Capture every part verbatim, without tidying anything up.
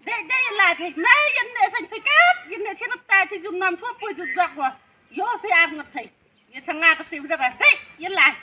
Dei, dei, ïa lai phi. Me ïa ne seng phi kat, ïa ne seng ta si jum nam shuwa poi jum jok wa. Yo phi ar ngat thei. Ïa seng nga ka phi bida ba. Dei, ïa lai.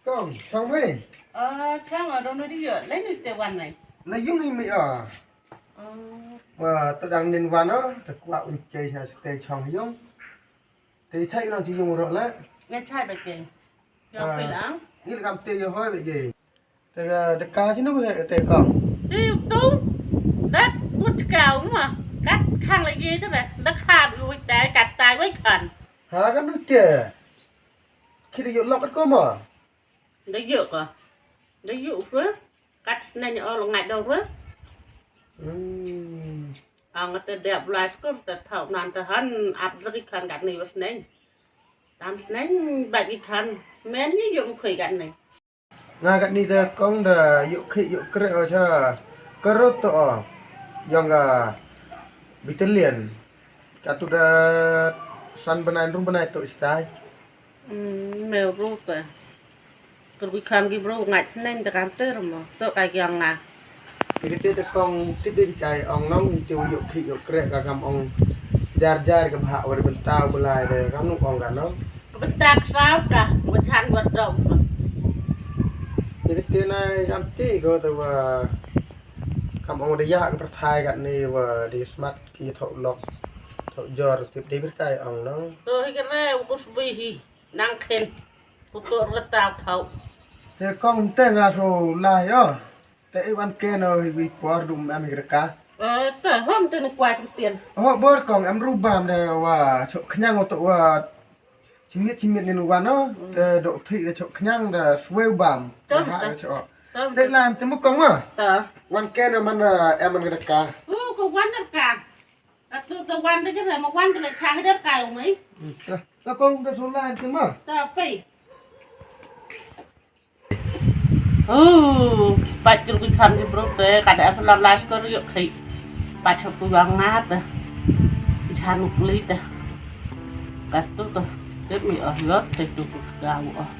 Kong, chong mei. Ơ, chong ơ, dong dong ïa, lai ni te wan nai. La yung hi mei ơ. Ơ. Wa, to dang nin wan ơ, te kwah un chei sa ste chong yung. Te chai nang chi yung ro la. Ngai chai ba chei. Yo phi lang. Il kam te yo hoi ba ye. Te ka, te ka chi nu te kong. Te tu. Dat mut ka ma. Kat khang la ye te ba. Da kha bi wai tai kat tai wai khan. Ha kan nu te. Khi da ïoh lok kat ko ma? Da ïoh ka. Da ïoh ka. Kat sneng ïa o lo ngai dong ruh. Hmm. Ang te dep lai skur te thau nan te han ap dri khan kat ni ïoh sneng. Tam sneng bad ki khan. Men ni ïoh khoi kat ni. Nga kat ni te kong da ïoh khi ïoh kreh o cha. Karot to o. Yong ka battalion. Katu da san bnai ru bnai to istai. Hmm, me ru te. Kyrwi kham ki bru ngai sneng te kan ter mo. To ka yang nga. Te te te kong tip de kai ong nong te yu khri yu krek ka kam ong jar jar ka bha wa de benta wa lai de kam nu ong ka nong. Ka benta ka saw ka wa chan wa dom. Te te na kam te ko te wa kam ong de ya ka perthai kat ni wa de smat ki tho lok tho jor tip de kai ong nong. To hi ka re wa kus bui hi. Nang khin. Putu reta thau. Te kong te nga so lai o. Te i wan ken o hi wi por dum am hi reka. Eh, te hom te ni kwai tien. Ho bor kong em ru bam de wa chok khnyang o to wa. Chimit chimit ni wan o. Te do thi de chok khnyang de sweu bam. Te ha de chok. Te lam te mu kong ma. Te. Wan ken o man em man reka. U ko wan reka. Atu te wan te jere ma wan te le cha hi reka o mai. Te kong te so lai te ma. Te pai. Oh, pat kyrwi kham ki bru te, ka da ap lam las ko ri yok khai. Pat hap ku wang nga te. Chan u kli te. Kat tu te. Tip mi oh yok te tu ku ga u oh.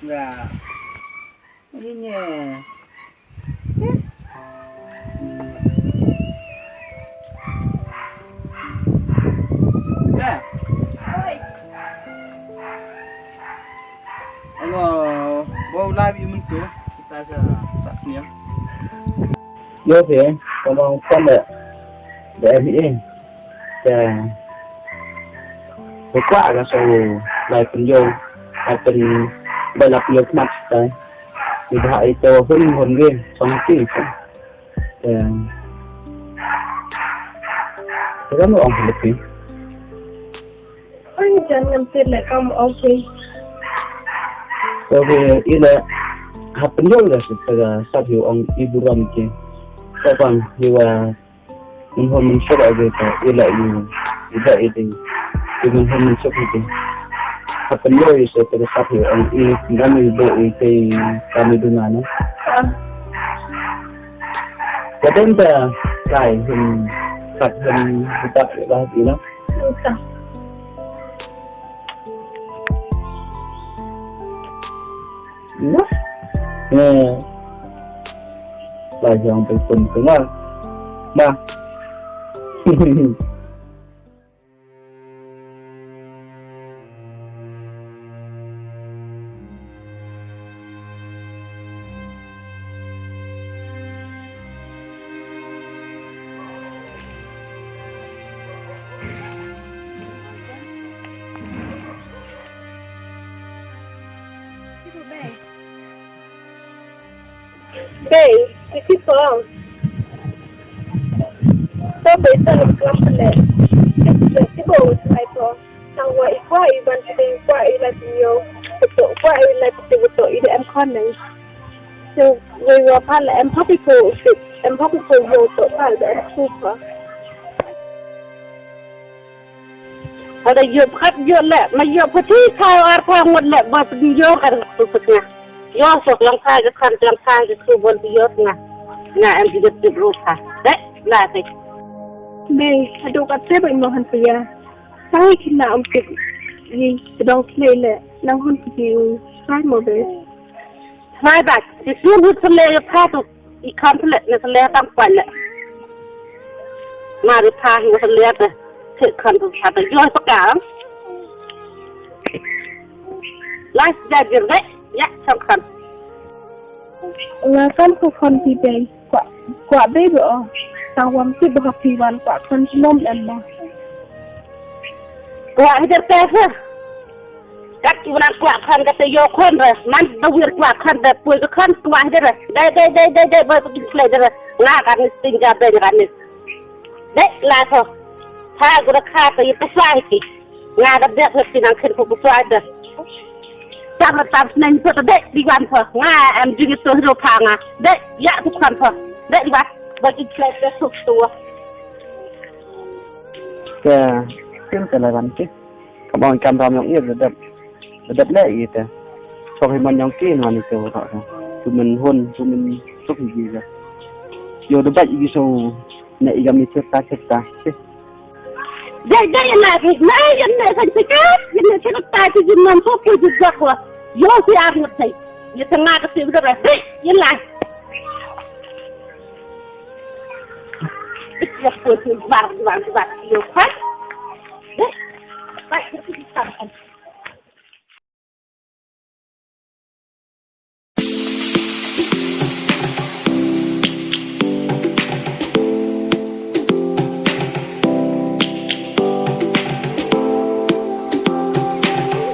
Ya. Ini. Hello, bau lai bi mun tu. Kita sa sa sini ya. Yo phi, kong kong da da em hi. Te, te kwah ka sa lai pynjong, lai pyn, ba la pynjong khmat te. Ni ba ito hun hun ge, song ti. Te, te ka no ong le phi. Ai jan ngam tir le kam ong phi. Te phi ila hap pynjong le sa ka sa phi ong i buram ki. Te bang hi wa Mun hom mun sop age ta ila i ida i ding. I mun hom mun sop i ding. Happen yo i se te sap yo ang i ngam i bo i te kami duna no. Kadang ta kai him sap him hitak ba i no. Wah. Nge. Ba jong telepon tu ma. Ma. Bei, ki ki pom. To bei to ni klap le. Ki ki bo ai to. Tang wa i kwa i ban ki dei kwa i la ti yo. To kwa i la ti to i de em kon nai. So wei wa pa le em pa pi ko. Em pa pi ko yo to pa le em ku pa. Ada yo khat yo le ma yo pati ka ar pa ngot le ba pin yo ka tu pekna. Yo sok lang ka ka kan lang ka ka tu bon yo nga. Nga em juga tu rupa. Dek la te. Bei, aduh kat te bai mohan pia. Sai kina um kit. Yi sedang kle le nang hun pia. Sai mo bei. Sai ba. Isun hut sele ka tu. I kam sele ne sele tam kwan le. Ma ri pa hi sele ta. Te kan tu sa ta yo pa ka. Lai ja jir de ya sam kan. La kan ko kon ti bei. Kwa kwa bei bo. Tang wam ti bo ha pi wan kwa kon nom em ba. Kwa hajar ta ha. Kat ki wan kwah khan ka te yo khon re man da wir kwah khan da pui ka khan kwah de re. Dai dai dai dai dai ba pui play de re. Nga ka ni sting ja be nga ni. Dai la tho. Tha gu da kha ta yi ta sai ki. Nga da de phi nang khin ko ko sai de. Tam tam sneng tho de di wan tho. Nga em jing to ro pha nga. De ya tu khan tho. De di ba. Ba ki play de tu tu. Ka sim ka la wan ki. Ka bang kam ram yong ir dep. Dep le i te. Chok hi man yong ki man i te wa ka. Tu men hun tu men suk hi ji ka. Yo de bai i so ne i gam i cheta cheta. Dai dai na ki na yan ne san te ka. Yan ne cheta ta ki jin man ko ko ji ga ko. Yo si ar ne tai. Ye ta nga ka ti ga ba. Ye la. Ya ko ti bar bar bar yo ka.